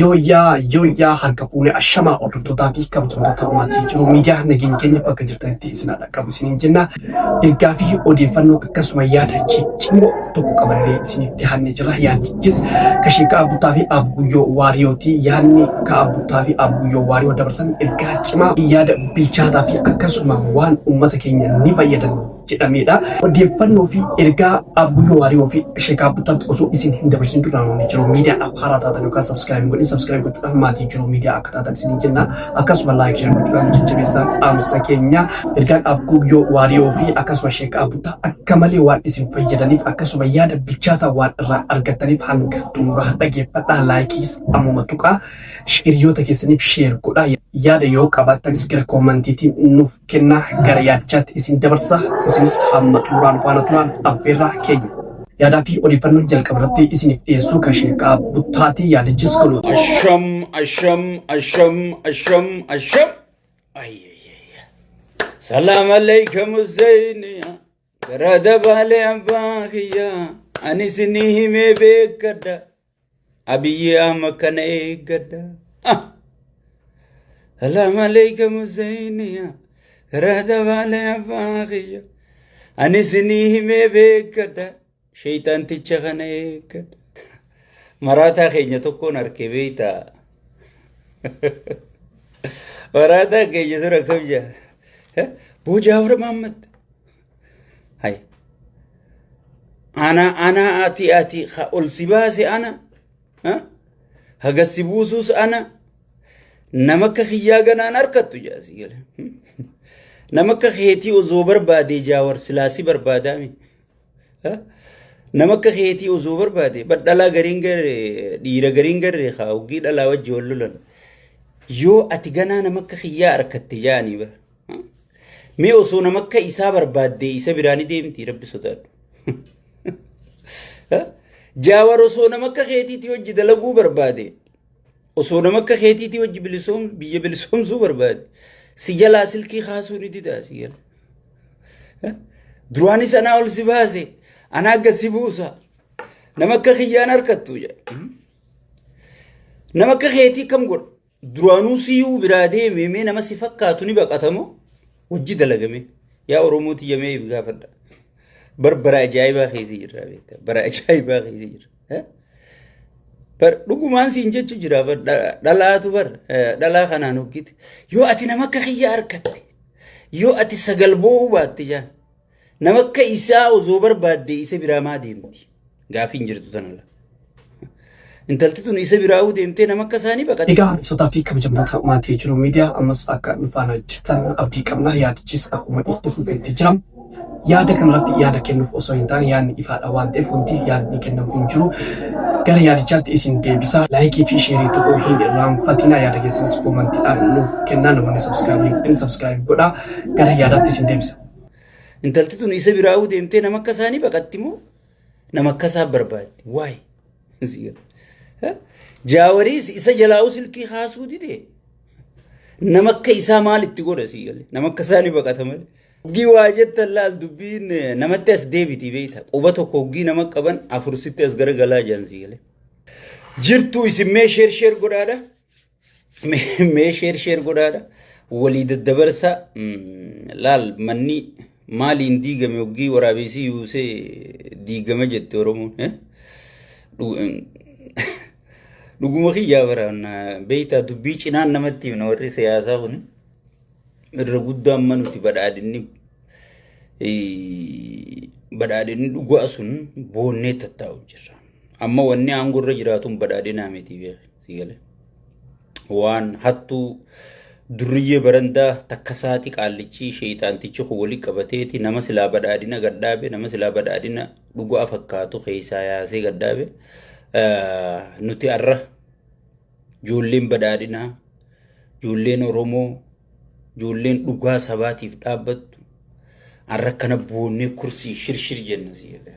Yooyyaa yooyyaa, harka fuune, ashamaa hordoftootaa fi kabajamtoota maatii Jiru Miidiyaa, nageenya keenya bakka jirtanitti isin haa dhaqqabu isiniin jenna. Ergaa fi odeeffannoo akkasuma yaada ciccimoo tokko qabannee isiniif dhiyaannee jira. Yaadichis ka Sheekaa Abbuttaa fi Abguyyoo Waariyooti. Yaadni ka Abbuttaa fi Abguyyoo Waariyoo dabarsan ergaa cimaa, yaada bilchaataa fi akkasuma waan uummata keenya ni fayyadan jedhamedha. Odeeffannoo fi ergaa Abguyyoo Waariyoo fi Sheekaa Abbuttaatti osoo isin hin dabarsin duraan wanni Jiru Miidiyaadhaaf haaraa taatan yookaan subscribe godhin, subscribe gochuudhaan maatii Jiru Miidiyaa akka taatan isiniin jenna. Akkasuma like, share gochuudhaan jajjabeessaan dhaamsa keenya. Ergaan Abguyyoo Waariyoo fi akkasuma Sheekaa Abbuttaa akka malee waan isin fayyadaniif, akkasuma yaada bilchaataa waan irraa argattaniif, hanga xumuraa dhageeffadhaa. Likeiis ammuma tuqaa, hiriyoota keessaniif share godhaa, yaada yoo qabaattanis gara commentiitiin nuuf kennaa. Gara yaadichaatti isin dabarsa, isinis hamma xumuraan faana turaan affeerraa keenya. Yaadaa fi odeeffannoon jalqaba irratti isiniif dhiyeessuu kan Sheekaa Buttaati. Yaadichis kunuuti. Asham, asham, asham, asham, asham. Ay, ay, ay. Salaam alaikum Husseiniya. Gara dabaalee abbaa kiyya. Ani isinii himee beekadha. Abiyyi Ahmad kana eeggadha. Ah. Salaam alaikum Husseiniya. Gara dabaalee abbaa kiyya. Ani isinii himee beekadha. Sheeyxaanticha kana eeggadha. Maraataa keenya tokkoon arke beektaa. Maraataa keenya sun akkam jaa. Boo Jaawar Mahammad. Hay. Ana ana ati ol si baase ana. Haga si buusus ana. Nama akka kiyyaa ganaan harkattu jaa si gale. Nama akka keetii osoo barbaadee Jaawar silaa si barbaadaami. Nama akka keetii osoo barbaade dhalaa gariin garee, dhiira gariin garee haa hoggii dhalaa wajji wal lolan. Yoo ati ganaa nama akka kiyyaa harkatte jaanii bara. Mee osoo nama akka isaa barbaaddee isa biraa ni deemti? Rabbi sodaadhu. Jaawar osoo nama akka keetiitii hojii dalaguu barbaade, osoo nama akka keetiitii hojii bilisoom biyya bilisoomsuu barbaade, si jalaa silkii kaasuu ni didaa si jala. Duraanis anaa ol si baase, anaa gad si buusa, nama akka kiyyaan harkattu jedha. Nama akka keetii kam godha? Duraanuu siyyuu biraa deeme, mee nama si fakkaatu ni baqatamoo hojii dalagame? Yaa Oromoo tiyya, mee if gaafadha. Bar bara ajaa'ibaa keessa jirra beekta. Bara ajaa'ibaa keessa jirra. Bar dhugumaan siin jechu jira, bar dhalaatu, bar dhalaa kanaan hoggite. Yoo ati nama akka kiyya harkatte, yoo ati sagal boo'uu baatte jaan, nama akka isaa osoo barbaadde isa biraa maa deemti? Gaafiin jirtu tana la. Intalti tun isa biraa deemtee nama akka isaanii baqatte. Egaa hordoftoota fi kabajamtoota maatii Jiru Miidiyaa, ammas akka nu faana jirtan abdii qabna. Yaadichis akkuma itti fufeetti jira. Yaada kanarratti yaada kennuuf osoo hin taane, yaadni ifaadha waan ta'eef wanti yaadni kennamu hin jiru. Gara yaadichaatti isin deebisa. Like fi share tuquu hin irraanfatina. Yaada keessanis commentiidhaan nuuf kennaa. Namoonni subscribe hin subscribe godhaa. Gara yaadaatti isin deebisa. Intalti tun isa biraa deemtee nama akka isaanii baqatti moo nama akka isaa barbaaddi? Waay. Jaawariis isa jalaa'uu silkii kaasuu dide. Nama akka isaa maal itti godha sii galee? Nama akka isaa ni baqata malee. Hoggii waa jettan laal, dubbiin namatti as deebiti beekta. Quba tokko hoggii nama qaban afur sitti as garagalaa jiran sii galee. Jirtuu isin, mee share share godhaadha. Mee share share godhaadha. Walii daddabarsa. Laal, manni maaliin diigame? Hoggii waraabessi yuusee diigama jette Oromoon. Dhuguma kiyyaa baraan beektaa, dubbii cinaan namatti himna. Warri siyaasaa kun irra guddaa amma nuti badhaadhinni dhugaa sun boonnee tattaa'u jirra. Amma wanni aangoo irra jiraatuun badhaadhinaa miti, beek si galee. Waan hattuu durriyyee barandaa takka saati qaallichi sheeyxaantichi kun walii qabateeti nama silaa badhaadhina gadhaabe, nama silaa badhaadhina dhugaa fakkaatu keessaa yaasee gadhaabe. Nuti arra ijoolleen badhaadhinaa, ijoolleen Oromoo, ijoolleen dhugaa sabaatiif dhaabbattu arra akkana boonnee kursii shirshir jenna si jedhe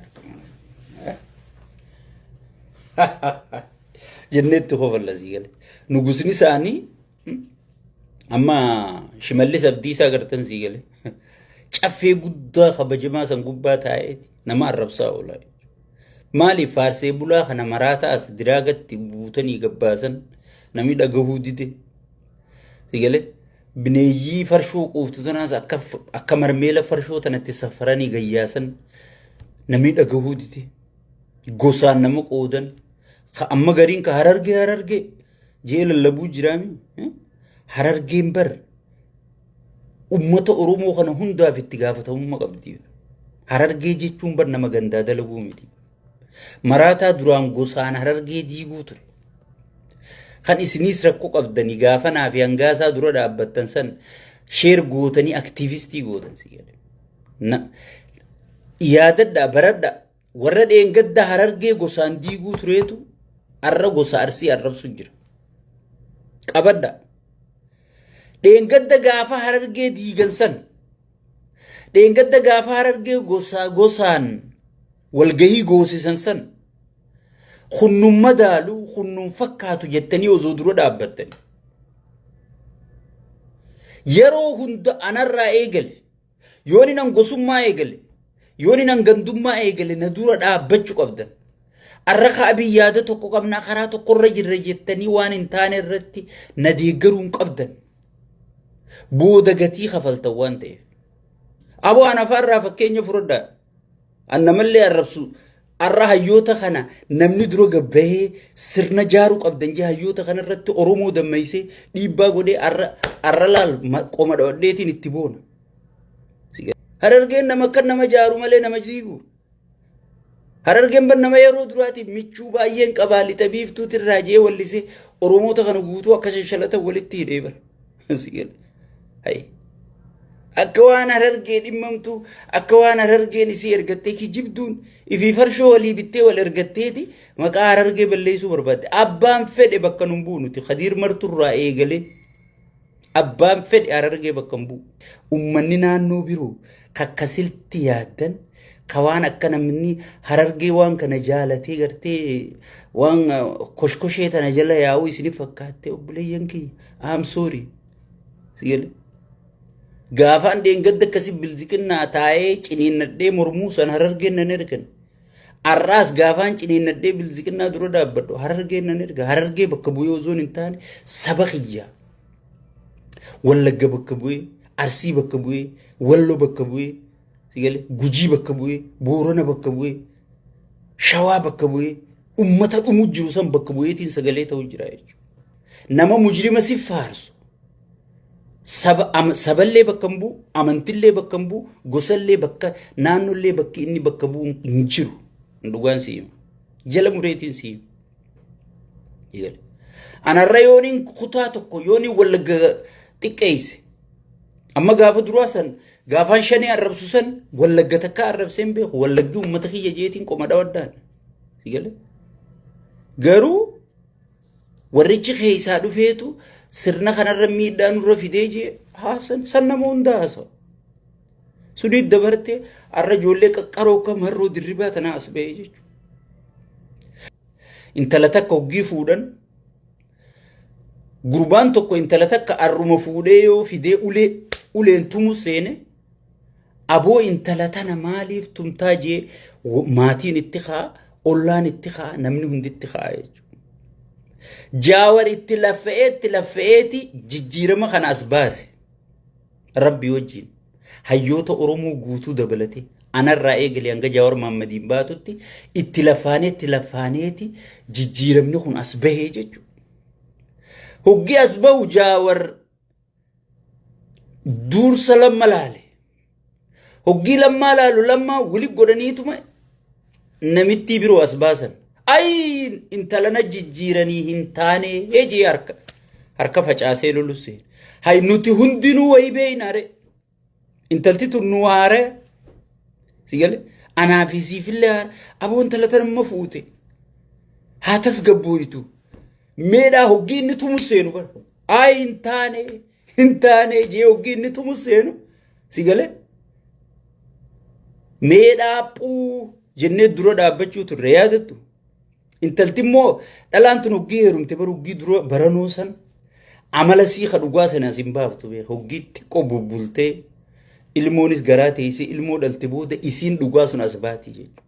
jenneetti kofalla si gale. Nugusni isaanii amma Shimallis Abdiisaa gartan si gale. Caffee guddaa kabajamaa san gubbaa taa'eeti nama arrabsaa oolaa. Maaliif faarsee bulaa kana maraataa as diraagatti buutanii gabbaasan? Namni dhagahuu dide. Sigalee bineeyyii farshoo quuftu tanaas akka marmeela farshoo tanatti safaranii gayyaasan namni dhagahuu dide. Gosaan nama qoodan. Amma gariin ka Harargee Harargee jee lallabuu jiraami. Harargeen bar ummata Oromoo kana hundaaf itti gaafatamummaa qabdi. Harargee jechuun bar nama gandaa dalaguu miti. Maraataa duraan gosaan Harargee diiguu ture. Kan isinis rakkoo qabdanii gaafa naa fi hangaasaa dura dhaabbattan san share gootanii aktiivistii gootan si jedhe. Yaadadhaa, baradhaa. Warra dheengadda Harargee gosaan diiguu tureetu arra gosa Arsii arrabsu jira. Qabadhaa. Dheengadda gaafa Harargee diigan san, dheengadda gaafa Harargee gosa gosaan walgahii goosisan san, kunnun madaalu, kunnun fakkaatu jettanii osoo dura dhaabbattani. Yeroo hunda anarraa eegale, yoon nan gosummaa eegale, yoon nan gandummaa eegale, na dura dhaabbachuu qabdan. Arra kaabii yaada tokko qabnaa, karaa tokkorra jirra jettanii waan hin taane irratti na deeggaruu hin qabdan. Booda gatii kafaltan waan ta'eef. Aboo ana afaarraa fakkeenya fudhadhaa. An namallee arrabsu. Arra hayyoota kana namni dura gabbahee sirna jaaruu qabdan jee hayyoota kana irratti Oromoo dammaysee dhiibbaa godhee arra laal qoma dhawadheetiin itti boona. Harargeen nama akka nama jaaru malee nama diigu. Harargeen bar nama yeroo duraatiif michuu baay'een qabaa, lixa biiftuuti irraa jee wallisee Oromoota kana guutuu akka shashalatan walitti hidhee bara. Akka waan Harargee dhimmamtu, akka waan Harargeen isii ergattee kijibduun ifii farshoo walii bittee wal ergatteeti maqaa Harargee balleessuu barbaadde. Abbaan fedhe bakka nun bu'u nuti Khadiir Marturraa eegalee abbaan fedhe Harargee bakka hin bu'u. Uummanni naannoo biroo kakkasilti yaaddan ka waan akka namni Harargee waan kana jaalatee gartee waan koshkoshee tana jala yaa'uu isiniif fakkaatte, obboleeyyan kiyya, I'm sorry. Gaafaan dheengadda akkasii bilziqinnaa taa'ee ciniinnadhee mormuu san Harargeen nan ergan. Har'aas gaafaan ciniinnadhee bilziqinnaa dura dhaabbadhu Harargeen nan erga. Harargee bakka bu'ee osoo hin taane saba kiyya. Wallagga bakka bu'ee, Arsii bakka bu'ee, Walloo bakka bu'ee, Gujii bakka bu'ee, Boorana bakka bu'ee, Shawaa bakka bu'ee, ummata dhumuu jiru san bakka bu'eetiin sagalee ta'uu jira jechuudha. Nama mujrima si faarsu saballee bakka hin bu'u, amantillee bakka hin bu'u, gosallee bakka, naannollee bakki inni bakka bu'u hin jiru. Dhugaan si hima. Jala mureetiin si hima. Anarra yooniin kutaa tokko yooniin Wallagga xiqqeesse. Amma gaafa duraa san gaafaan shanii arrabsu san Wallagga takka arrabsee hin beeku. Wallaggi uummata kiyya jeetiin qoma dhawaddaan. Garuu warrichi keessaa dhufeetu sirna kanarra miidhaa nurra fidee jee haasan san nama hunda haasa'u. Sunii dabartee har'a ijoollee qaqqaroo akka Marroo Dirribaa tanaa as ba'ee jechuudha. Intala takka hoggii fuudhan, gurbaan tokko intala takka arruma fuudhee yoo fidee ulee uleen tumu seene, aboo intala tana maaliif tumtaa jee maatiin itti ka'a, ollaan itti ka'a, namni hundi itti ka'a jechuudha. Jaawar itti laffa'ee itti laffa'eeti jijjiirama kana as baase. Rabbi wajjin hayyoota Oromoo guutuu dabalatee anarraa eegalee hanga Jaawar Mahaammadiin baatutti itti lafaanee itti lafaaneeti jijjiiramni kun as bahee jechuudha. Hoggi as bahu Jaawar dursa Lamma laale. Hoggii Lammaa laalu Lammaa wali godhaniituma namittii biroo as baasan. Ayi, intala na jijjiiranii hin taane jee harka facaasee lolusse. Hay, nuti hundinuu wayii beeynaare. Intalti tun nu haare. Si gale, anaa fi siifillee haara. Aboo, intala tan amma fuute. Haa tasgabbooytu. Meedhaa hoggii inni tumu seenu bara. Ayi, hin taane, hin taane jee hoggii inni tumu seenu. Si gale, meedhaa phuu jennee dura dhaabbachuu turre, yaadattu. Intalti immoo dhalaan tun hoggii heerumte bara hoggii dura baranoo san amala sii ka dhugaa sana as hin baaftu beeka. Hoggii xiqqoo bubbultee ilmoonis garaa teessee ilmoo dhalte booda isiin dhugaa sun as baati jechuudha.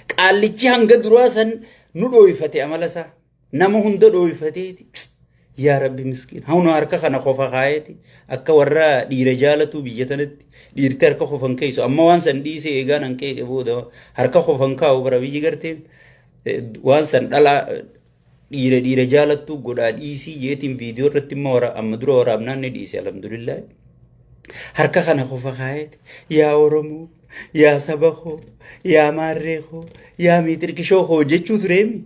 Qaallichi hanga duraa san nu dhooyfate amala isaa. Nama hunda dhooyfateeti. Yaa Rabbi miskiin. Hawna harka kana qofa kaayeeti. Akka warra dhiira jaalatu biyya tanatti dhiirti harka qofan keessu. Amma waan san dhiisee eegaan an qeeqe booda harka qofan kaa'u bara biyyi gartee waan san dhalaa dhiira dhiira jaalattu godhaa dhiisii jeetiin viidiyoo irratti immoo amma dura waraabnaan ni dhiise alhamdulillah. Harka kana qofa kaayeeti. Yaa Oromoo, yaa saba koo, yaa maarree koo, yaa miitirkishoo koo jechuu tureemi.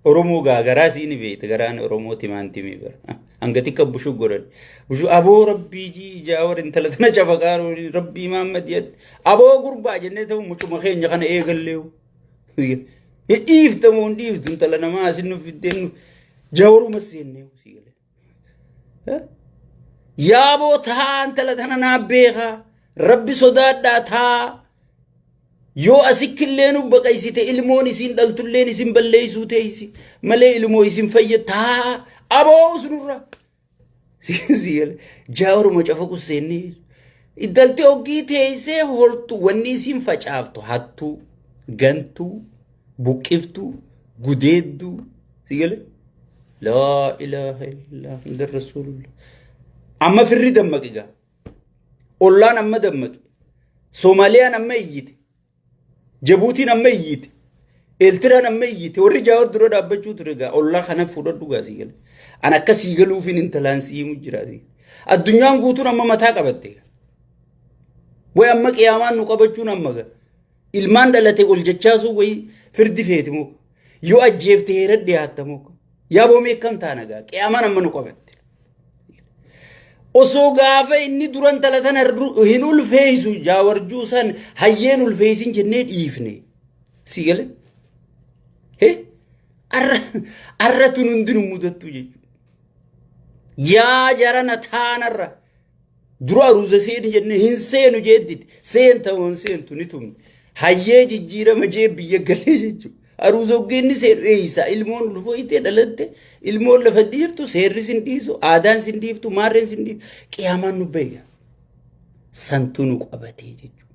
Oromoo gaa garaa isii ni beekta garaan Oromoo timaan timii bara. Hanga xiqqa bushuu godhan. Bushuu aboo rabbii jii jaawar intala tana cafaqaa rabbii Mahammad jedhe. Aboo gurbaa jennee ta'u mucuma keenya kana eegalleewu. Dhiifta moo hin dhiiftu intala namaa asin nu fiddeen nu jaawaruma seennee sii galee. Yaaboo taa intala tana naa beekaa rabbi sodaadhaa taa yoo asikkillee nu baqaysite ilmoon isiin dhaltulleen isin balleeysuu teeysi malee ilmoo isin fayya taa aboo usunurra jaawaruma cafaqu seennee intalti oggii teeysee hortu wanni isin facaaftu hattuu gantuu buqqiftuu gudeedduu si gale laa ilaaha illallah muhammadur rasuulullah amma firri dammaqi gaa ollaan amma dammaqe Soomaaliyaan amma iyyite Jabuutiin amma iyyite Eeltiraan amma iyyite warri jaawar dura dhaabbachuu ture gaa ollaa kana fudhadhu gaa sii gale an akka sii galuufin intalaan sii himu jira sii addunyaan guutuun amma mataa qabatte way amma qiyaamaan nu qabachuun amma gaa ilmaan dhalate ol jechaasuu way firdi feeti moo yoo ajjeefte heera dhiyaatta moo yaa boomee akkam taana gaa qiyaamaan amma nu qabatte Osoo gaafa inni duran tala tana hin ulfeessu jaawarjuu san hayyeen ulfeessin jennee dhiifne. Si gale? He? Arra arra tun hundinuu mudattu jechuudha. Yaa jarana taanarra dura aruuza seeni jennee hin seenu jeedditi. Seenta moo hin seentu ni tumne. Hayyee jijjiirama jee biyya galee jechuudha. Aruuza oggeenni seenu eeysa ilmoon ulfooytee dhalatte ilmoon lafa dhiiftu seerri sin dhiisu aadaan sin dhiiftu maarreen sin dhiiftu qiyaamaan nu beeka. Santu nu qabatee jechuudha.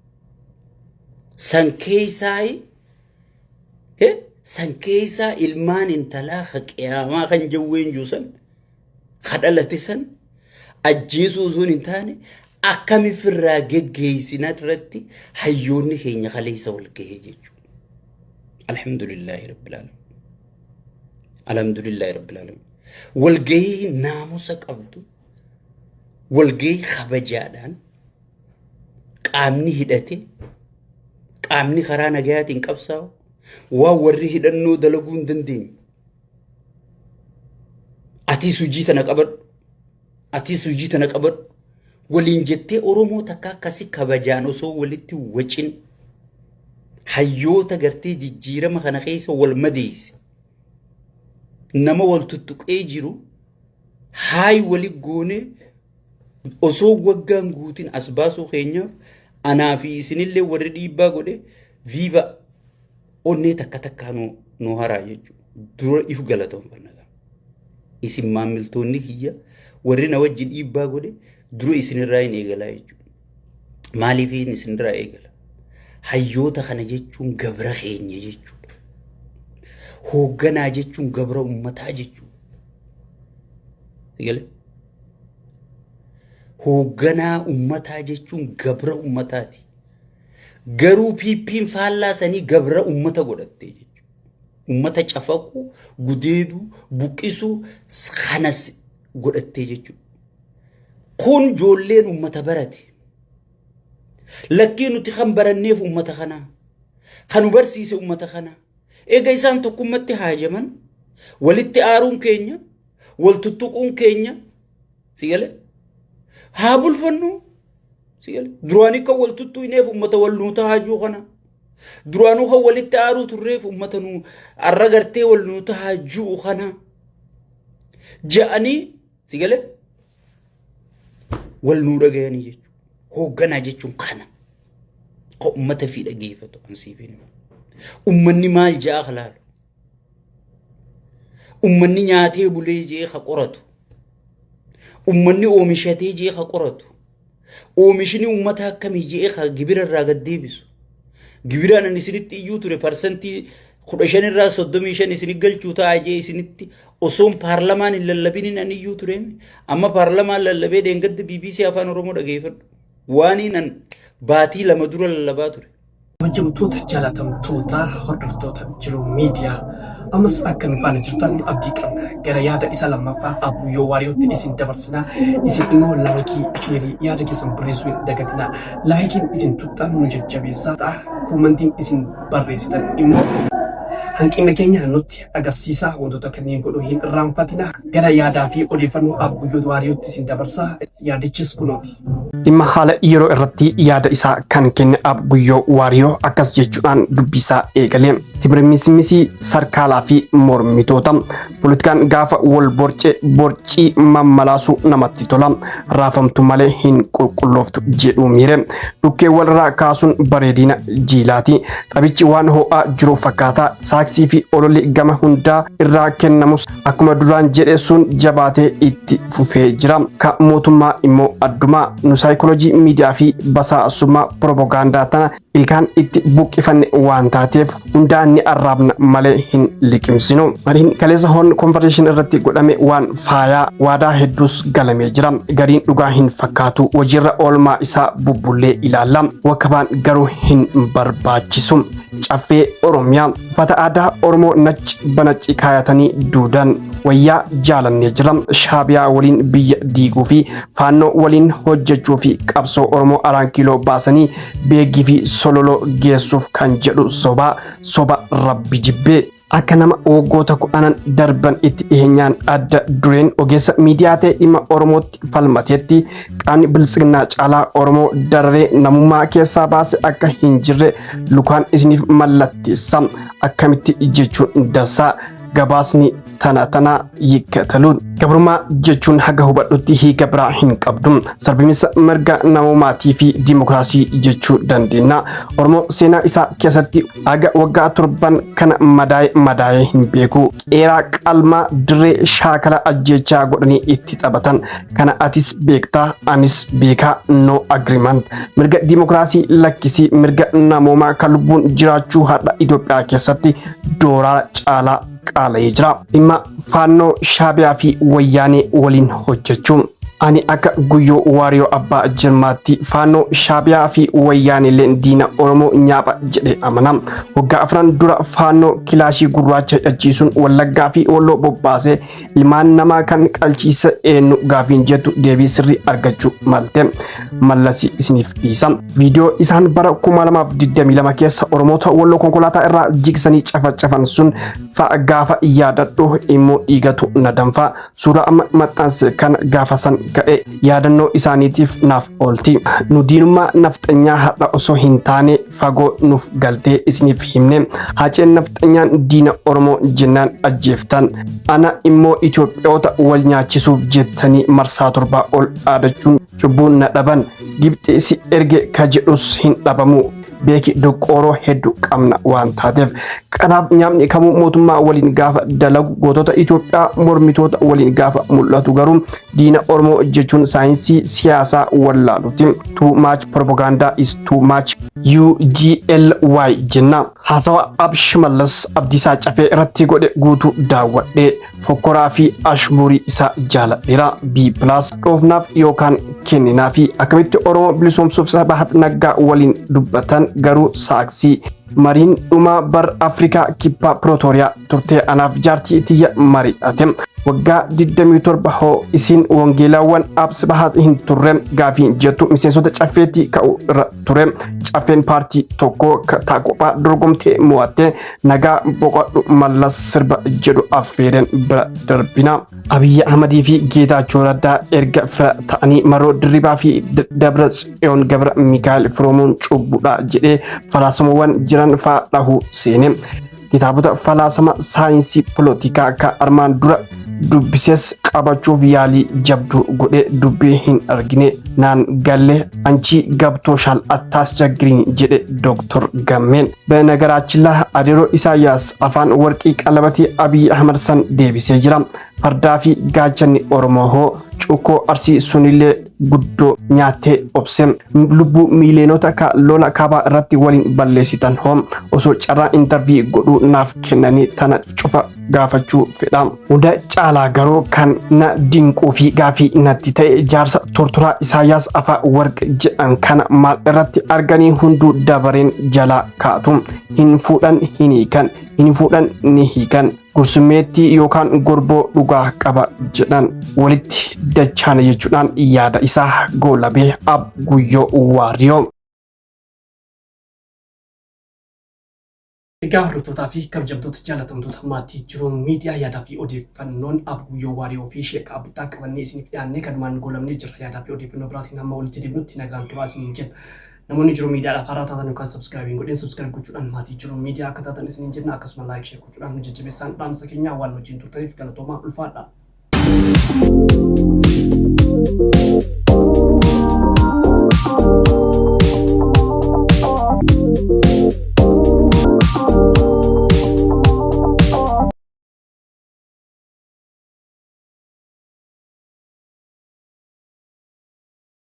San keessaayi san keessaa ilmaan intalaa ka qiyaamaa kan jawween juusan ka dhalate san ajjeesuu osoo hin taane akkami firraa geggeessina irratti hayyoonni keenya kaleessa wal gahee jechuudha. Alhamdulillahi Rabbil Alamin. Alhamdulillahi Rabbil Alamin. Walgahii naamusa qabdu, walgahii kabajaadhaan qaamni hidhate, qaamni karaa nagayaatiin qabsaa'u, waan warri hidhannoo dalaguu hin dandeenye. Atiis hojii tana qabadhu. Atiis hojii tana qabadhu. Waliin jettee Oromoo takka akkasi kabajaan osoo walitti wacin hayyoota gartee jijjiirama kana keessa wal madeesse. Nama wal tuttuqee jiru haay wali goonee osoo waggaan guutin as baasuu keenyaaf anaa fi isinillee warri dhiibbaa godhe viiva onnee takka takkaa nu haraa jechuudha. Dura if galatoonfanna. Isin maammiltoonni kiyya warri na wajji dhiibbaa godhe dura isinirraa hin eegalaa jechuudha. Maaliif isinirraa eegala? Hayyoota kana jechuun gabra keenya jechuudha. Hoogganaa jechuun gabra uummataa jechuudha. Eegale? Hoogganaa uummataa jechuun gabra uummataati. Garuu PP'n faallaa sanii gabra uummata godhatte jechuudha. Uummata cafaquu, gudeeduu, buqqisuu kanas godhattee jechuudha. Kun ijoolleen uummata barate. Lakkii nuti kan baranneef uummata kanaa. Kan nu barsiise uummata kanaa. Eega isaan tokkummatti haajaman walitti aaruun keenya, wal tuttuquun keenya si galee haa bulfannu. Si galee duraanii kan wal tuttuqneef uummata wal nuu tahaa jiru kana. Duraanuu kan walitti aaruu turreef uummata nu arra gartee wal nuu tahaa jiru kana. Ja'anii si galee wal nuu dhagayanii jechuudha. Hoogganaa jechuun kana. Kan uummata fi dhageeffatu an siif hin himu. Uummanni maal ja'a kalaalu. Uummanni nyaatee bulee jee ka qoratu. Uummanni oomishatee jee ka qoratu. Oomishni uummata akkamii jee ka gibira irraa gad deebisu. Gibiraan ani isinitti iyyuu ture parsantii 15 irraa 35 isin galchuu ta'a jee isinitti osoon paarlamaan hin lallabiniin an iyyuu tureemi. Amma paarlamaan lallabee dheengadda BBC Afaan Oromoo dhageeffadhu. Waaniin an baatii 2 dura lallabaa ture. Kabajamtoota jaalatamtoota hordoftoota Jiruu Miidiyaa, ammas akka nu faana jirtan abdii qabna. Gara yaada isa lammaffaa Abbuyyoo Waariyootti isin dabarsina. Isin immoo laayikii, sheerii, yaada keessan barreessuu hin dagatinaa. Laayikiin isin tuqxan nu jajjabeessaa ta'a. Koomantiin isin barreessitan immoo hanqina keenya nutti agarsiisa. Wantoota kanneen godhuu hin irraanfatina. Gara yaadaa fi odeeffannoo Abbuyyoo Waariyootti isin dabarsa. Yaadichis kunooti. Dhimma haala yeroo irratti yaada isaa kan kenne Ab Guyyoo Waariyoo akkas jechuudhaan dubbisaa eegale. Timirmismisii sarkaalaa fi mormitoota. Poolitikaan gaafa wal borce borcii mammalaasuu namatti tola. Raafamtu malee hin qulqullooftu jedhu miire. Dhukkee walirraa kaasuun bareedina jiilaati. Taphichi waan ho'aa jiru fakkaata. Saaksii fi ololli gama hundaa irraa kennamus akkuma duraan jedhe sun jabaatee itti fufee jira. Ka mootummaa immoo adduma. Nu saayikooloojii miidiyaa fi basaasummaa piroopagaandaa tana ilkaan itti buqqifanne waan taateef hundaa ni arraabna malee hin liqimsinu. Mariin kaleessa Horn Conversation irratti godhame waan faayaa waadaa hedduus galamee jira. Gariin dhugaa hin fakkaatu. Hojiirra oolmaa isaa bubbullee ilaalla. Wakabaan garuu hin barbaachisu. Caffee Oromiyaa uffata aadaa Oromoo nacci banacci kaayatanii duudan wayyaa jaalannee jira. Shaabiyaa waliin biyya diiguu fi Faannoo waliin hojjechuu fi qabsoo Oromoo araan kiiloo baasanii Beegii fi Sololoo geessuuf kan jedhu sobaa soba rabbi jibbee. Akka nama waggoota kudhanan darban itti dhiheenyaan adda dureen ogeessa miidiyaa ta'e dhimma Oromootti falmateetti qaamni biltsiginnaa caalaa Oromoo dararee namummaa keessaa baase akka hin jirre lukaan isiniif mallatteessa. Akkamitti jechuun dansaa gabaasni tana tana yikkataluun. Gabrummaa jechuun haga hubadhutti hiika biraa hin qabdu. Sarbimiinsa mirga namoomaatii fi dimokiraasii jechuu dandeenya. Oromoo seenaa isaa keessatti haga waggaa 7 kana madaa'ee madaa'ee hin beeku. Qeeraa qalmaa dirree shaakala ajjeechaa godhanii itti taphatan. Kana atis beektaa, anis beekaa, no agreement. Mirga dimokiraasii lakkisii mirga namoomaa kan lubbuun jiraachuu har'a Itoophiyaa keessatti dooraa caalaa qaala'ee jira. Dhimma Faannoo, Shaabiyaa fi Wayyaanee waliin hojjechuu. Ani akka Guyyoo Waariyoo Abbaa Jirmaatti Faannoo, Shaabiyaa fi Wayyaaneeleen diina Oromoo nyaapha jedhee amana. Waggaa 4 dura Faannoo kilaashii gurraacha hidhachiisuun Wallaggaa fi Walloo bobbaasee ilmaan namaa kan qalchiisa eenyu gaafiin jettu deebii sirrii argachuu malte. Mallasi isiniif dhiisa. Viidiyoo isaan bara 2022 keessa Oromoota Walloo konkolaataa irraa jigsanii cafacafan sun fa'a gaafa yaadadhu immoo dhiigatu na danfa. Suuraa amma maxxanse kana gaafa san ka'e yaadannoo isaaniitiif naaf oolti. Nu diinummaa nafxanyaa har'a osoo hin taane fagoo nuuf galtee isiniif himne. Haceen nafxanyaan diina Oromoo jennaan ajjeeftan. Ana immoo Itoophiyoota wal nyaachisuuf jettanii marsaa 7 ol dhaadachuun cubbuun na dhaban. Gibxi si erge ka jedhus hin dhabamu. Beeki doqqooroo heddu qabna waan taateef. Kanaaf nyaamni kamuu mootummaa waliin gaafa dalagu gootota Itoophiyaa mormitoota waliin gaafa mul'atu garuu diina Oromoo jechuun saayinsii siyaasaa wallaaluti. Too much propaganda is too much UGLY jenna. Haasawa Ab Shimallas Abdiisaa Cafee irratti godhe guutuu daawwadhee fokkoraa fi ashmuurii isaa jaaladheera. B plus dhoofnaaf yookaan kenninaa fi akkamitti Oromoo bilisoomsuuf Sabahat Naggaa waliin dubbatan garuu saaksii. Mariin dhumaa bar Afrikaa Kibbaa Pirootooriyaa turtee anaaf jaartii tiyya mari'ate. Waggaa 27 hoo isiin wangeelaawwan Ab Sibahat hin turre gaafiin jettu miseensota caffeetti ka'u irra ture. Caffeen paartii tokko taa kophaa dorgomtee mo'atte nagaa boqodhu Mallas sirba jedhu affeereen bira darbina. Abiyyi Ahmadii fi Geetaachoo Raddaa erga fira ta'anii Marroo Dirribaa fi Dabra Tsiyoon Gabra Mikaa'el firoomuun cubbuudha jedhee falaasamawwan jiran faa dhahuu seene. Kitaabota falaasama saayinsii polotikaa kan armaan dura dubbises qabachuuf yaalii jabduu godhee dubbii hin argine naan galle anchi ገብቶሻል አታስቸግሪኝ jedhe Dooktor Gammeen. በነገራችን ላይ adeeroo Isaayyaas afaan warqii qalabatii Abiy Ahmad san deebisee jira. Fardaa fi gaachanni Oromoo hoo cuukkoo Arsii sunillee guddoo nyaattee obse. Lubbuu miiliyoonota ka lola kaabaa irratti waliin balleessitan hoo? Osoo carraa intarvii godhuu naaf kennanii tana cufa gaafachuu fedha. Hunda caalaa garuu kan na dinquu fi gaafii natti ta'e jaarsa tortoraa Isaayyaas Afawarq jedhan kana maal irratti arganii hunduu dabareen jalaa kaatu. Hin fuudhan hin hiikan, hin fuudhan ni hiikan. Gursummeettii yookaan gorboo dhugaa qaba jedhan walitti dachaana jechuudhaan yaada isaa goolabee Ab Guyyoo Waariyoo. Egaa hordoftootaa fi kabajamtoota jaalatamtoota maatii Jiruu Miidiyaa, yaadaa fi odeeffannoon Ab Guyyoo Waariyoo fi Sheek Abdaa qabannee isiniif dhiyaannee kanumaan goolamnee jirra. Yaadaa fi odeeffannoo biraatiin hamma walitti deebinutti nagaan turaa isiniin jenna. Namoonni Jiruu Miidiyaadhaaf haaraa taatan yookaan subscribe hin godhin, subscribe gochuudhaan maatii Jiruu Miidiyaa akka taatan isiniin jenna. Akkasuma like, share gochuudhaan nu jajjabeessaan dhaamsa keenyaa. Waan wajjin turtaniif galatoomaa, ulfaadha.